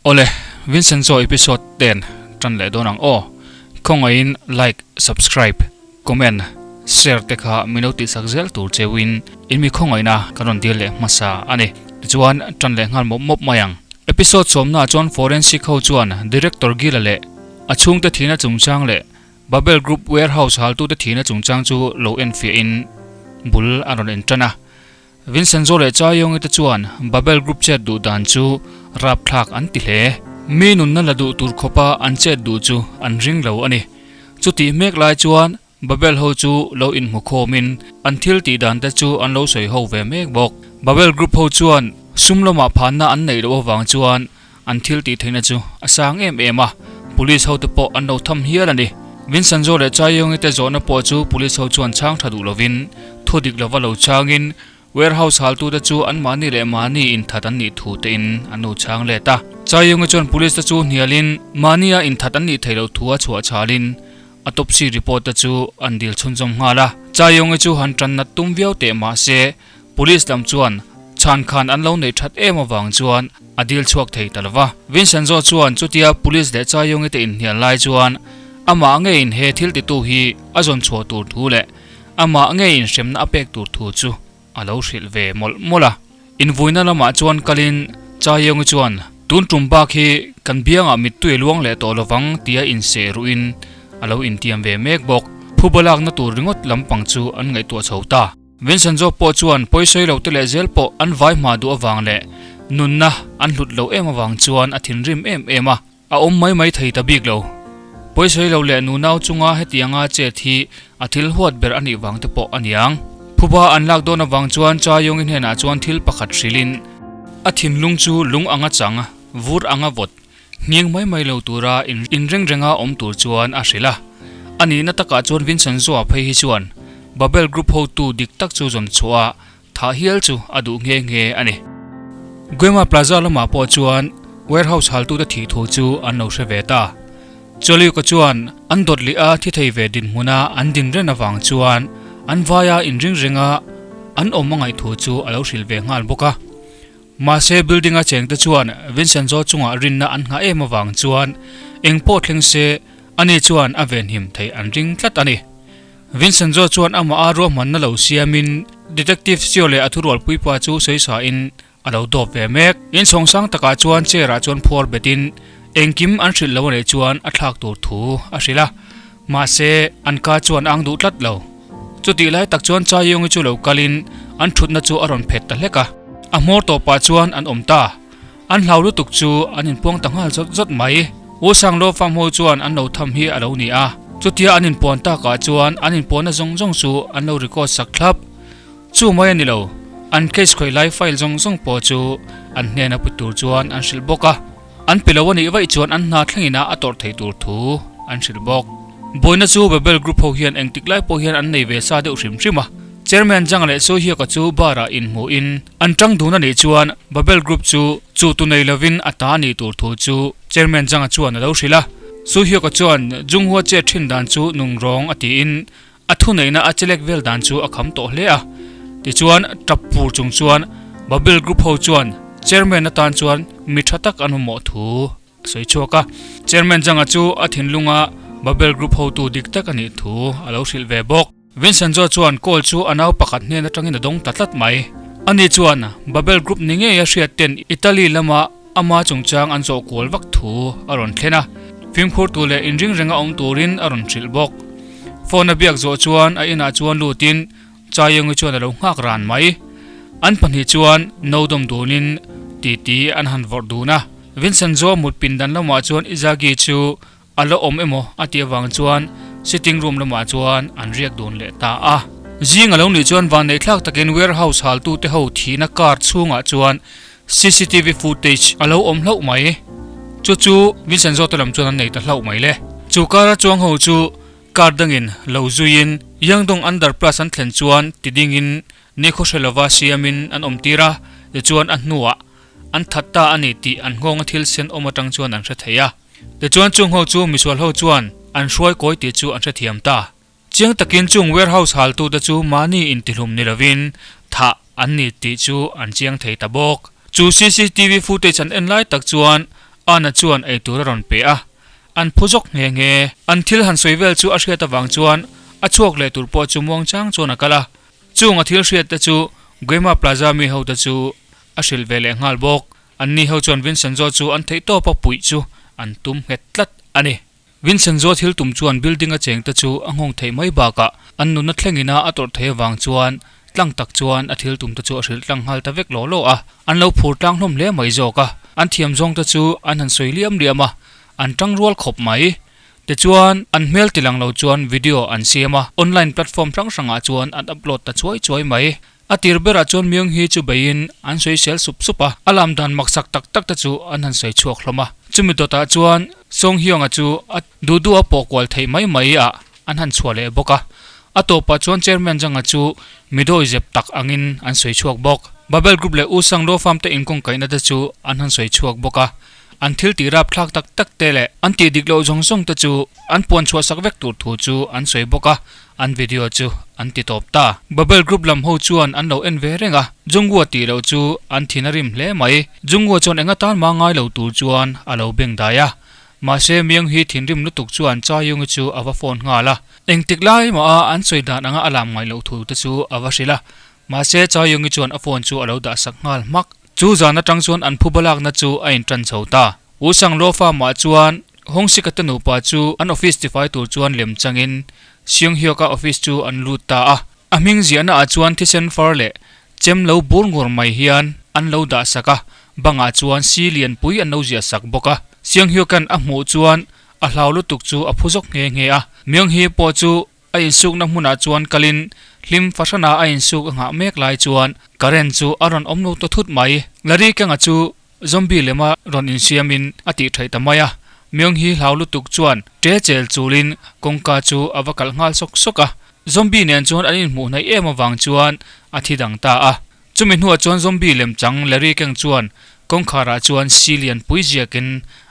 Awle, Vincenzo episode ten tan leh dawn ang aw. Khawngaihin like, subscribe, comment, share te kha min lo tihsak zel tur cheuin in mi khawngaihna kan rawn dil leh hmasa a ni. Tichuan tan leh nghal mawp mawp mai ang. Episode sawmnaah chuan forensic ho chuan Director Gila leh a chhungte thihna chungchang leh Babel Group warehouse haltute thihna chungchang chu lo enfiahin bul a rawn intan a. Vincenzo leh Chaiyongi te chuan Babel Group chet duh dan chu rapthlak an ti hle. Mi nunna la duh tur khawpa an chet duh chu an ring lo a ni. Chutih mek lai chuan Babel ho chu lo inhmu khawmin an thil tih dan te chu an lo sawi ho ve mek bawk. Babel Group ho chuan sum lamah phanna an neih loh avang chuan An thil tih theihna chu a sang em em a, Police hote pawh an lo tham hial a ni. Vincenzo leh Chaiyongi te zawhna pawh chu Police ho chuan chhang tha duh lovin, thu dik lova lo chhangin, warehouse haltute chu anmahni leh mahni inthat an nih thu tein an lo chhang let a. Chaiyongi chuan Police te chu hnialin, mahnia inthat an nih theih loh thu a chhuah chhalin, autopsy report te chu an dil chhunzawm nghal a. Chaiyongi chu han tan nat tum viau teh mah se, Police lam chuan chhan khan an lo neih that em avang chuan a dil chhuak thei ta lova. Vincenzo chuan chutia Police leh Chaiyongi te inhnial lai chuan amah ngeiin he thil titu hi a zawn chhuah tur thu leh amah ngeiin hremna a pek tur thu chu a lo hrilh ve mawlh mawlh a. Invuina lamah chuan kalin Chaiyongi chuan tun tum bak hi kan biangah mittui luang leh tawh lovang tia inseh ruhin a lo intiam ve mek bawk. Phuba lakna tur ringawt lampang chu an ngaihtuah chho ta. Vincenzo pawh chuan pawisawi lo te leh zel pawh an vai hma duh avang leh nunna an hlut lo em avang chuan a thinrim em em a, a awm mai mai thei ta bik lo. Pawisawi lo leh nunau chunga hetianga chet hi a thil huat ber a nih vang te pawh a niang. Phuba an lak dawn avang chuan Cha Yong-i hnenah chuan thil pakhat hrilhin a thinlung chu lung anga chang, vur anga vawt, nghing mai mai lo tura inreng renga awm tur chuan a hrilh a. A nihna takah chuan Vincenzo-a phei hi chuan Babel Group hotu dik tak chu zawn chhuah a, thah hial chu a duh nghe nghe a ni. Guema Plaza lamah pawh chuan warehouse haltute thih thu chu an lo hre ve ta. Choliuka chuan an dawt leh a thi thei ve dinhmuna an din ren avang chuan an vaia inring renga an awm a ngaih thu chu a lo hrilh ve nghal bawk a. Mahse building a chengte chuan Vincenzo chungah rinna an nghah em avang chuan eng pawh thleng se ani chuan a venhim theih an ring tlat a ni. Vincenzo chuan amah a ruahmanna lo siamin Detective Sio leh a thurualpuipa chu sawi in a lo dawp ve mek. Inchhawng sang takah chuan chair ah chuan phuar betin engkim an hrilh lo a nih chuan a thlak tur thu a hrilh a, mahse an ka chuan ang duh tlat lo. Chutih lai tak chuan Chaiyongi chu lo kalin an thutna chu a rawn phet ta hlek a, a hmawr tawpah chuan an awm ta. An hlau lutuk chu an inpuang ta nghal zawt zawt mai. U Sanglo Famho chuan an lo tham hi a lo ni a, chutia an inpuan takah chuan an inpuanna zawng zawng chu an lo record sak thlap. Chu mai a ni lo, an case khawih lai file zawng zawng pawh chu an hnena pu tur chuan an hrilh bawk a. An pe lo a nih vaih chuan an hna thlengin a a tawrh thei tur thu an hrilh bawk. Buaina chu Babel Group ho hian engtik lai pawh hian an nei ve sa deuh hrim hrim a. Chairman Zhang leh Sohiaka chu bar ah inhmuhin an tang dun a nih chuan Babel Group chu chu tu nei lovin a ta a nih tur thu chu Chairman Zhang-a chuan a lo hrilh a. Sohiaka chuan Junghua chet thin dan chu nungrawng a tiin A thuneihna a chelek vel dan chu a kham tawh hle a. Tichuan, tap pur chung chuan Babel Group ho chuan Chairman atan chuan mi tha tak an mamawh thu a sawi chhuak a. Chairman Zhang-a chu a thinlunga Babel Group hotu dik tak a nih thu a lo hrilh ve bawk. Vincenzo chuan call chu a nau pakhat hnen atangin a dawng ta tlat mai. Ani chuan Babel Group ni ngei a hriat ten Italy lama ama chungchang an zawh kual vak thu a rawn thlen a, fimkhur tur leh inring renga awm turin a rawn hrilh bawk. Phone a biak zawh chuan a inah chuan lutin Chaiyongi chuan a lo nghak ran mai. An pahnih chuan no dawm dunin titi an han vawrh dun a. Vincent Zoa mut pindan lamah chuan Izagi chu a la awm emaw a tih avang chuan sitting room lamah chuan an riak dun leh ta a. Zing a lo nih chuan vanneihthlak takin warehouse haltute ho thihna car chhungah chuan Cctv footage a lo awm hlauh mai. Chu chu Vincent zawte lam chuan an nei ta hlauh mai le. Chu car a chuang ho chu car dangin lo zuiin Yangdong underpass an thlen chuan ti dingin nikhaw hre lova siamin an awm tir a, tichuan a hnuah an that ta a ni tih an nghawnga thil sen awm atang chuan an hre thei a. Tichuan chung ho chu misual ho chuan an hruai kawi tih chu an hrethiam ta. Chiang takin chung warehouse haltute chu mahni intihlum ni lovin thah an ni tih chu an chiang thei ta bawk. Chu cctv footage an en lai tak chuan Anna chuan eitur a rawn pe a, an phu zawk nghe nghe. An thil han sawi vel chu a hriat avang chuan a chhuak leh tur pawh chu muangchang chuan a kal a. Chung a thil hriat te chu Guema Plaza mi ho te chu a hrilh ve leh nghal bawk. Anni ho chuan Vincenzo chu an theihtawp a puih chu an tum nghet tlat a ni. Vincenzo thil tum chuan building a cheng te chu a nghawng theih mai bakah an nunna thlengin a a tawrh theih avang chuan tlang tak chuan a thil tum te chu a hrilh tlang nghal ta vek law law a. An lo phur tlang hlawm hle mai zawk a, an thiam zawng te chu an han sawi liam liam a, an tang rual khawp mai. Tichuan, an hmel ti lang lo chuan video an siam a, online platform hrang hrangah chuan an upload ta chuai chuai mai. A tir berah chuan Myung hi chu beiin an sawi sel sup sup a, a lam dan maksak tak tak te chu an han sawi chhuak hlawm a. Chumi dawtah chuan Song Hyung-a chu a duh duh a pawh kual theih mai mai ah an han chhuah leh bawk a. A tawpah chuan Chairman Zhang-a chu midawi zep tak angin an sawi chhuak bawk. Babel Group leh U Sang Law Firm te inkawngkaihna te chu an han sawi chhuak bawk a. An thil tih rap thlak tak tak te leh an tih dik loh zawng zawng te chu an puan chhuah sak vek tur thu chu an sawi bawk a, an video chu an ti tawp ta. Babel Group lam ho chuan an lo en ve reng a, Jungwoo tih loh chu an thin a rim hle mai. Jungwoo chuan enga tan mah ngai lo tur chuan a lo beng dai a, mahse Myung hi thinrim lutuk chuan Cha Yung-i chu a va phone nghal a, engtik lai mah a an sawi dan anga a lam ngaih loh thu te chu a va hrilh a, mahse Cha Yung-i chuan a phone chu a lo dah sak nghal hmak. Chu zan atang chuan an phuba lakna chu a intan chho ta. U Sanglo farm-ah chuan Hawngsika te nupa chu an office tifai tur chuan lem changin Seunghyuk-a office chu an lut ta a. A hming ziahna ah chuan thisen far leh chem lo bur ngur mai hian an lo dah sak a, bangah chuan si lianpui an lo ziah sak bawk a. Seunghyuk-a'n a hmuh chuan a hlau lutuk chu a phu zawk nghe nghe a. Myung-hee pawh chu A insukna hmunah chuan kalin hlim fahrana a insuk a nghah mek lai chuan current chu a rawn awm lo ta thut mai. Larry Kenga chu zombie lema rawn insiamin a tih theih ta mai a. Myung hi hlau lutuk chuan ṭe chel chulin kawngka chu a va kalh nghal sawk sawk a. Zombie nen chuan an inhmuh hnaih em avang chuan a thi dang ta a. Chumi hnuah chuan zombie lemchang Larry Keng chuan kawngkharah chuan si lianpui ziakin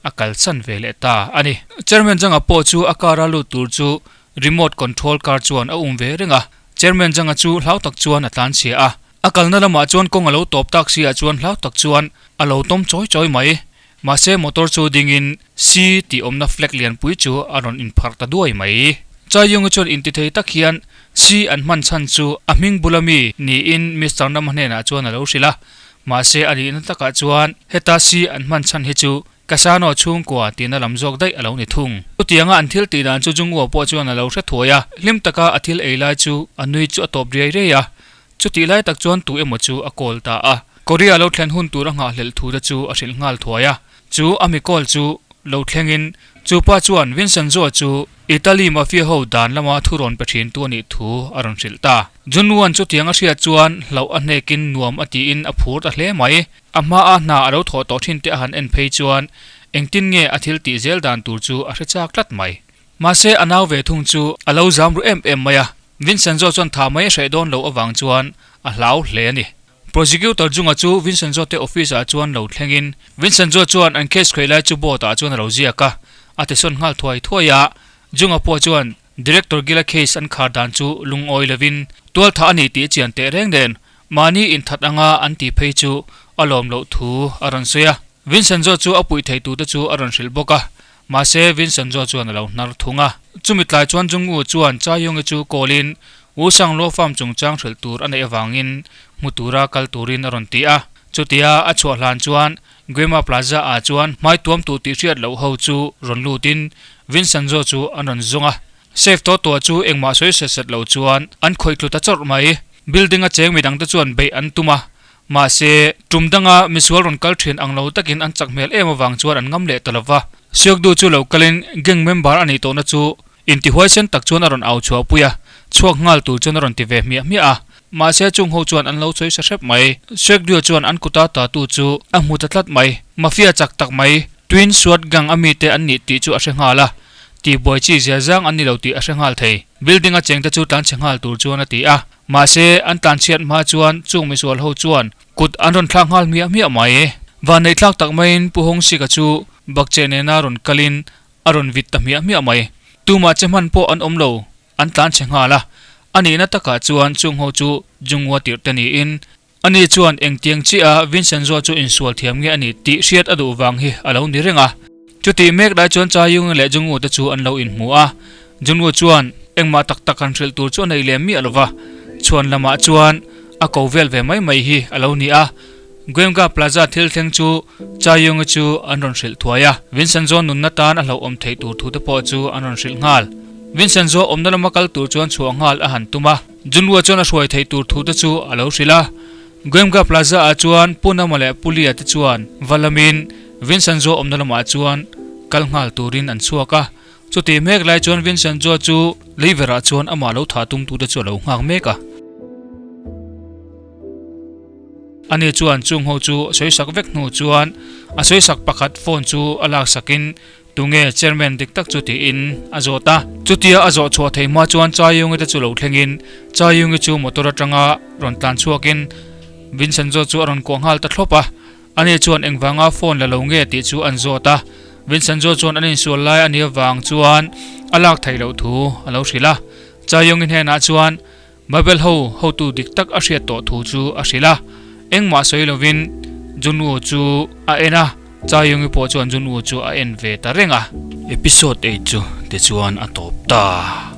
a kalsan ve leh ta a ni. Chairman Zhang-a pawh chu a car-a lut tur chu Remote control car chuan a um ve reng a, Chairman Zhang-a chu hlau tak chuan a tlanchhia a. A kalna lamah chuan kawng a lo tawp tak si ah chuan hlau tak chuan a lo tawm chawi chawi mai. Mahse motor chu dingin C tih awmna flag lianpui chu a rawn inpharh ta duai mai. Chai Yung-i chuan intithei tak hian C an hman chhan chu a hming bula mi niin Mister Nama hnenah chuan a lo hrilh a. Mahse a nihna takah chuan heta C an hman chhan hi chu Kasano chhungkua tihna lam zawk daih a lo ni thung. Chutianga an thil tih dan chu Jungwoo pawh chuan a lo hre thuai a, hlim taka a thil ei lai chu a nui chu a tawp riai riai a. Chutih lai tak chuan tu emaw chu a call ta a. Korea lo thlen hun tur a nghahhlelh thu te chu a hrilh nghal thuai a. Chu a mi call chu lo thlengin chu pa chuan Vincenzo chu Italy mafia ho dan lama thu rawn pe thin tu a nih thu a rawn hrilh ta. Junwoo-a'n chutiang a hriat chuan hlauh a hnekin nuam a tiin a phur ta hle mai. A hmaa hna a lo thawh tawh thin te a han en phei chuan engtin nge a thil tih zel dan tur chu a hre chak tlat mai. Mahse a nau ve thung chu a lo zam ru em em mai a, Vincenzo chuan tha mai a hreh dawn loh avang chuan a hlau hle a ni. Prosecutor Junga chu Vincenzo te office ah chuan lo thlengin Vincenzo chuan an case khawih lai chu board ah chuan a lo ziak a, a tisawn nghal thuai thuai a, Junga pawh chuan Director Gila case an khar dan chu lungawi lovin tualthah a ni tih chian teh reng nen Mahni inthat anga an tih phei chu a lawm loh thu a rawn sawi a. Vincenzo chu a puih thei tute chu a rawn hrilh bawk a, mahse Vincenzo chuan a lo hnar thung a. Chumi tlai chuan Jungwoo chuan Cha Young-i chu call in Woo Sang Law Farm chungchang hrilh tur a neih avangin hmu tura kal turin a rawn ti a. Chutia a chhuah hlan chuan Guema Plaza ah chuan hmai tuam tu tih hriat loh ho chu rawn lut in Vincenzo chu an rawn zawng a. Safe tawh tuah chu engmah sawi set set lo chuan an khawih tlu ta chawrh mai. Building a cheng midangte chuan beih an tum a, mahse tum danga misual rawn kal thin ang lo takin an chak hmel em avang chuan an ngam leh ta lo va. Siakdu chu lo kalin gang member a nih tawhna chu intihuaisen tak chuan a rawn au chhuah pui a, chhuak nghal tur chuan a rawn ti ve hmiah hmiah a. Mahse chung ho chuan an lo sawi sa hrep mai. Siakdu chuan an kuta tatu chu a hmu ta tlat mai. Mafia chak tak mai Twin Sword Gang a mite an nih tih chu a hre nghal a. Tihbuai chi zia zang an ni lo tih a hre nghal thei. Building a chengte chu tlanchhe nghal tur chuan a ti a. Mahse, an tlanchhiat hma chuan chung misual ho chuan kut an rawn thlak nghal hmiah hmiah mai. Vanneih thlak tak maiin Pu Hawngsika chu bakcheh nena rawn kalin a rawn vit ta hmiah hmiah mai. Tumah che hman pawh an awm lo, an tlanchhe nghal a. A nihna takah chuan chung ho chu Jungwa tirh te niin. Ani chuan engtiang chiah a Vincenzo chu insual thiam nge a ni tih hriat a duh vang hi a lo ni reng a. Chutih mek lai chuan Chaiyungi leh Jungwoo te chu an lo inhmu a. Jungwoo chuan engmah tak tak han hrilh tur chu a nei lem miah lo va, chhuan lamah chuan a ko vel ve mai mai hi a lo ni a. Guemga Plaza thil thleng chu Chaiyungi chu an rawn hrilh thuai a, Vincenzo nunna tan a hlauhawm theih tur thu te pawh chu an rawn hrilh nghal. Vincenzo awmna lama kal tur chuan chhuah nghal a han tum a. Junwoo chuan a hruai theih tur thu te chu a lo hrilh a. Guemga Plaza ah chuan Pu Nama leh Pu Lia te chuan va lamin Vincenzo awmna lamah chuan kal nghal turin an chhuak a. Chutih mek lai chuan Vincenzo chu leiverah chuan amah lo thah tum tute chu a lo nghak mek a. Ani chuan chung ho chu sawisak vek hnu chuan a sawisak pakhat phone chu a laksakin Tunge chairman dik tak chu tiin a zawt a. Chutia a zawh chhuah theih hma chuan Chaiyungi te chu lo thlengin Chaiyungi chu motor atanga rawn tlan chhuakin Vincenzo chu a rawn kuah nghal ta thlawp a. Ani chuan engvanga phone la lo nge tih chu an zawt a. Vincenzo chuan an insual lai a nih avang chuan a lak theih loh thu a lo hrilh a. Chaiyungi hnenah chuan Babel ho hotu dik tak a hriat tawh thu chu a hrilh a, engmah sawi lovin Junwoo chu a en a, Chaeyoung-i pawh chuan Junwoo chu a en ve ta reng a. Episode eight chu tichuan a tawp ta.